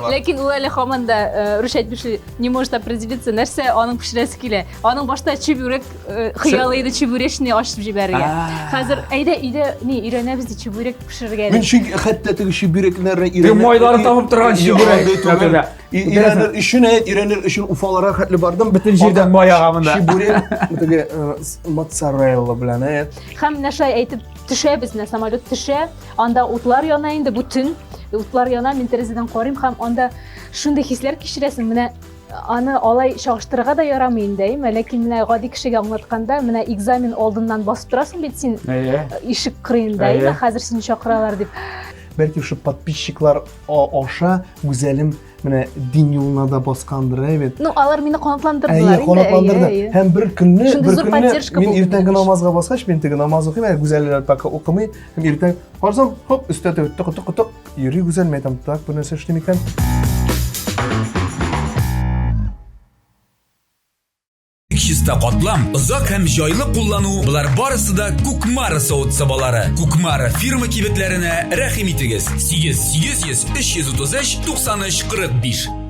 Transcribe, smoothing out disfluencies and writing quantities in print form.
Ләкин ул әле һаман да э, русча әйтмешли не может определиться, нәрсә аның пешерәсе килә. Аның башта чебурек э, хыялы иде чебуречный ачып җибәрергә. Хәзер әйдә өйдә ни өйрәнәбез ди чебурек пешерергә. Мин чөнки хәтта теге чебурекләрне өйрәнә. Теге майлары тамып торган чебурек. Өйрәнер өчен, әйт, өйрәнер өчен Уфаларга хәтле бардым. Бөтен җирдән май ага монда. Чебурек, теге э, моцарелла белән, әйт. Һәм менә шулай әйтеп төшәбез, менә самолет төшә. Анда утлар яна инде, бу төн. Утлар яна, мин тәрәзәдән карыйм һәм анда шундый хисләр кичерәсең. Менә аны алай чагыштырырга да ярамый инде, әйме? Ләкин менә гади кешегә аңлатканда, менә экзамен алдыннан басып торасың бит син ишек кырыенда, әйме? Хәзер сине чакыралар дип. Бәлки шушы подписчиклар аша Гүзәлем менә дин юлына да баскандыр, әй бит. Ну, алар мине канатландырдылар инде. Канатландырды. Һәм бер көнне, бер көнне мин иртәнге намазга баскач, мин теге намаз укыйм, әле Гүзәлләр пока укымый. Һәм иртән карасам, хоп, өстә теге тык тык тык йөри Гүзәл, мин әйтәм, так, бу нәрсә эшли микән? Чиста катлам, озак һәм җайлы куллану, болар барысы да Кукмара савыт-сабалары. Кукмара фирма кибетләренә рәхим итегез. 8 800 333 93 45.